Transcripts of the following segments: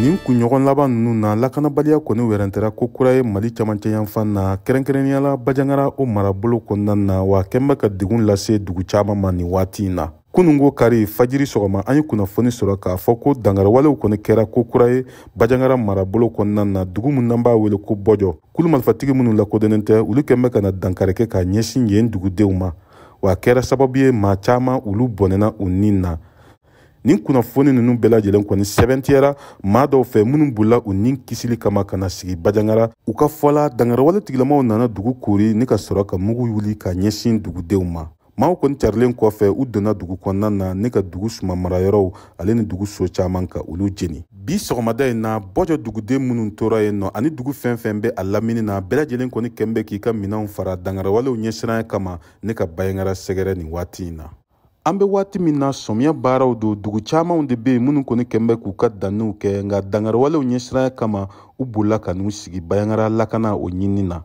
Nin kunɲɔgɔn laban ninnu na, lakanabaliya kɔni wɛrɛntɛra ko kura ye Mali camancɛ yanfan na, kɛrɛnkɛrɛnnenya la Bajangara o marabolo kɔnɔna na, wa kɛn bɛ ka degun lase dugu caman ma nin waati in na. Kunungo kari fajiri sɔgɔma, an ye kunnafoni sɔrɔ k'a fɔ ko dangariwalew kɔni kɛra ko kura ye Bajangara marabolo kɔnɔna na, dugu min n'an b'a wele ko Bɔjɔ. Kulu marifatigi minnu lakodɔnnen tɛ, olu kɛn bɛ ka na dankari kɛ k'a ɲɛsin yen dugudenw ma, wa a kɛra sababu ye maa caman olu bɔnɛna u nin na. Nin kunnafoni ninnu bɛɛ lajɛlen kɔni sɛbɛntiyara maa dɔw fɛ minnu bolila u nin kisili kama ka na sigi Bajangara. U ka fɔ la, dangariwale tigilamaw nana dugu koori ni ka sɔrɔ ka mugu wuli ka ɲɛsin dugudenw ma. Maaw kɔni carilen kɔfɛ, u donna dugu kɔnɔna na ne ka dugu suma marayɔrɔw ale ni dugu so caman ka olu jeni. Bi sɔgɔmada in na, Bɔjɔ duguden minnu tora yen nɔ ani dugu fɛn fɛn bɛ a lamini na, bɛɛ lajɛlen kɔni kɛn bɛ k'i ka minɛnw fara dangariwalew ɲɛsiranya kama ne ka Bajangara sɛgɛrɛ nin waati in na. An bɛ waati min na, sɔmiya baaraw don, dugu camanw de bɛ yen minnu kɔni kɛn bɛ k'u ka danniw kɛ, nka dangariwalew ɲɛsiranya kama, u bolila ka n'u sigi Bajangara lakana o ɲinini na.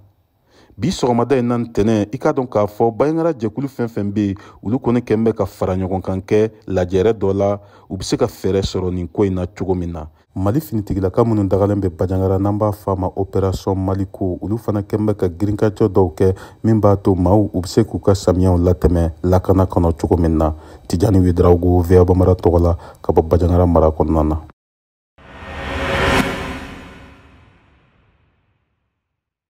Bi sɔgɔmada in na ntɛnɛn, i k'a dɔn k'a fɔ Bajangara jɛkulu fɛn fɛn bɛ yen, olu kɔni kɛn bɛ ka fara ɲɔgɔn kan kɛ lajɛrɛ dɔ la, u bɛ se ka fɛɛrɛ sɔrɔ nin ko in na cogo min na. Mali finitigilaka minnu dagalen bɛ Bajangara, n'an b'a fɔ a ma Opération Maliko, olu fana kɛn bɛ ka girinkajɔ dɔw kɛ min b'a to maaw u bɛ se k'u ka samiyaw latɛmɛ lakana kɔnɔ cogo min na. Tijani Wedarawogo, VOA Bambara tɔgɔ la, ka bɔ Bajangara mara kɔnɔna na.